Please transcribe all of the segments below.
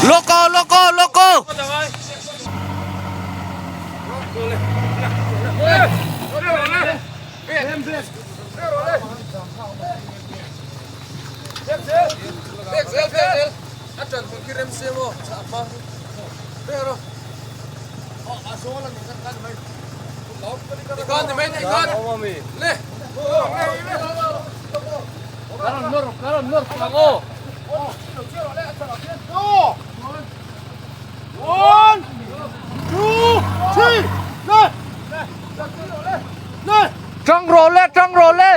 Loco loco loco. Tang rawh le tang rawh le.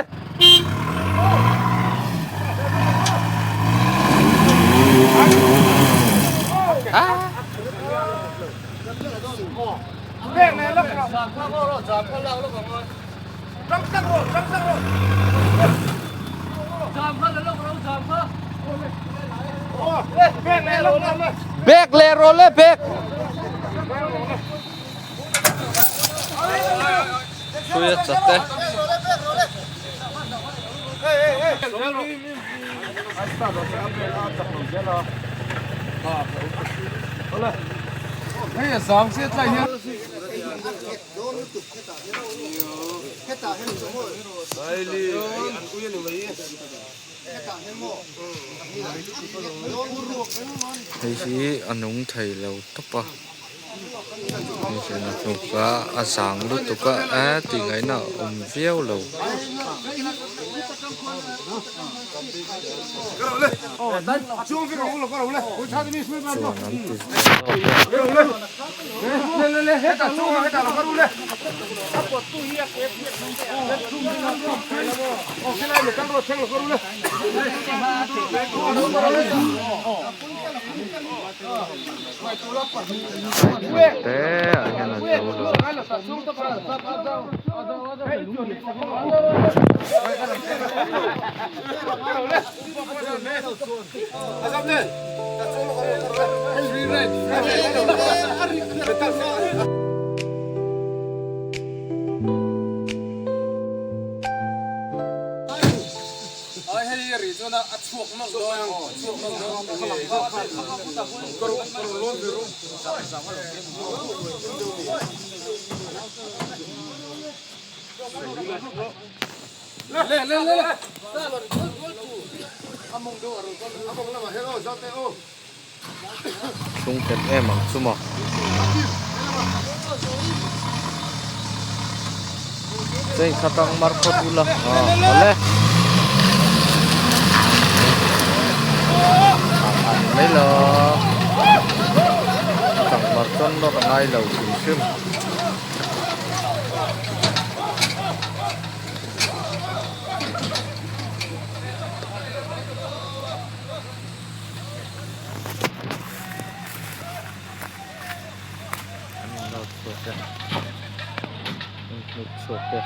Bag le rawh le bag. Hrui a chat e. Hei hi a nung thei lo tawp a. Hei hnuk a a zang lutuk a e tih ngaihna a awm viau lo. Chuan an ti Te ah hian a zo lo. Thlung tel em ang chu maw. Chei khat ang mar phawt ula aw awle. A ni mai lo tang mar chuan lawk a ngai lo hrim hrim. An in nawr chhuak e an hnuk chhuak e.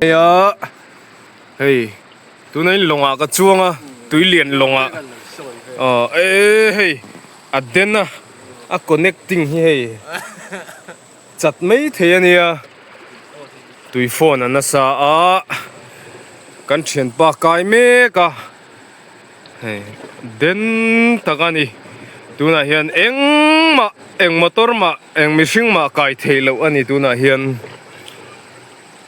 A hei tuna in lawngah ka chuang a tui lian lawngah aw e hei a den a a connecting hi hei chat mai thei a nia tui phone a nasa a kan thianpa kai mek a hei den tak a ni tunah hian engmah eng motor mah eng mihring mah kai theih loh a ni tunah hian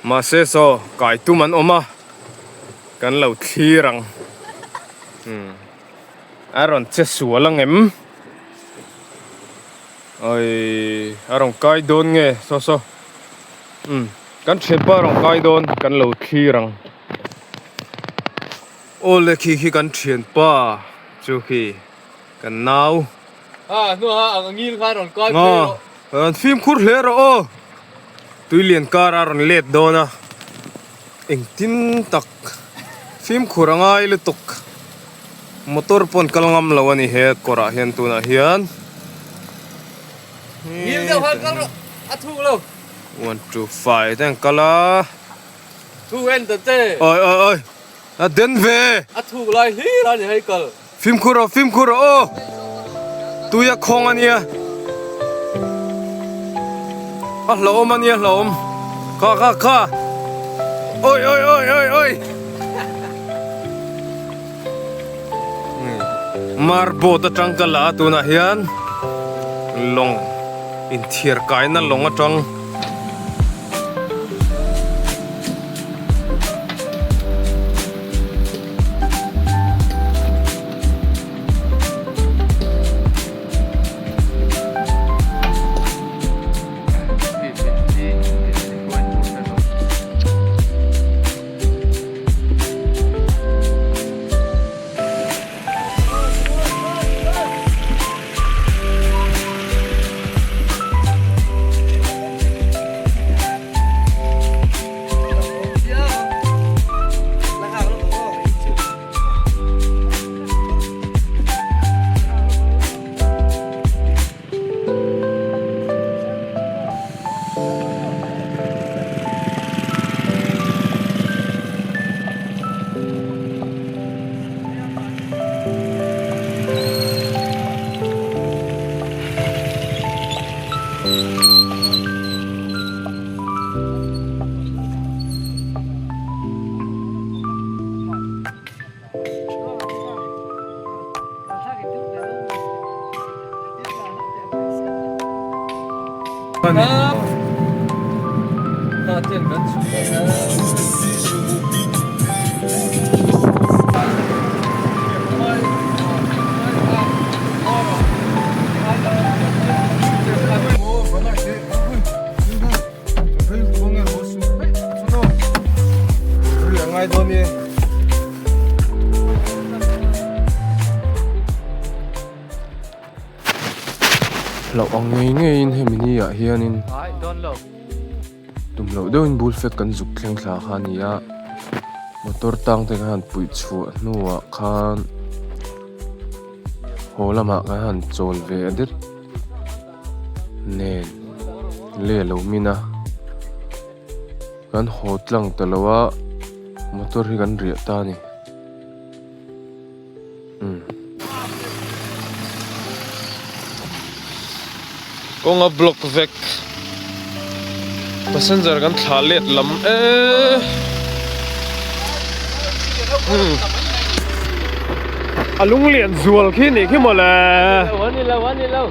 mahse saw kai tum an awm a kan lo thlir ang. Umm a rawn che sual ang em? Awii a rawn kai dawn nge saw saw umm kan thianpa a rawn kai dawn kan lo thlir ang. Aw le khi khi kan thianpa chu khi kan nau. A hnuaha ang ngil khan rawn kai phei rawh. Rawn fimkhur hle rawh aw. Tuilian kar a rawn let dawn a. Engtin tak fimkhur a ngai lutuk. Motor pawn kal ngam lo a ni he kawrah hian tunah hian. Ngil deuh khan kal rawh a thuk lo. 1 2 5 te an kal a. Thuk en ta che. Oi oi oi a den ve. A thuk lai hlir a ni hei kal. Fimkhur rawh fimkhur rawh aw tui a khawng a nia a hlauhawm a nia hlauhawm kha kha kha oi oi oi oi oi marboat atang ka la a tunah hian lawng inthiar kaina lawng atang. Hlauh ang ngei ngeiin hemi ni ah hianin tum loh deuhin bul fek kan zuk thleng thla kha a ni a motor tang te kan han puih chhuah hnuah khan haw lamah kan han chawl ve a det nen le a lo min a kan haw tlang ta lo a motor hi kan riah ta a ni. Kawng a block vek passenger kan thlah let lam eee a lung lian zual khi nih khi mawle. Ani lo ani lo.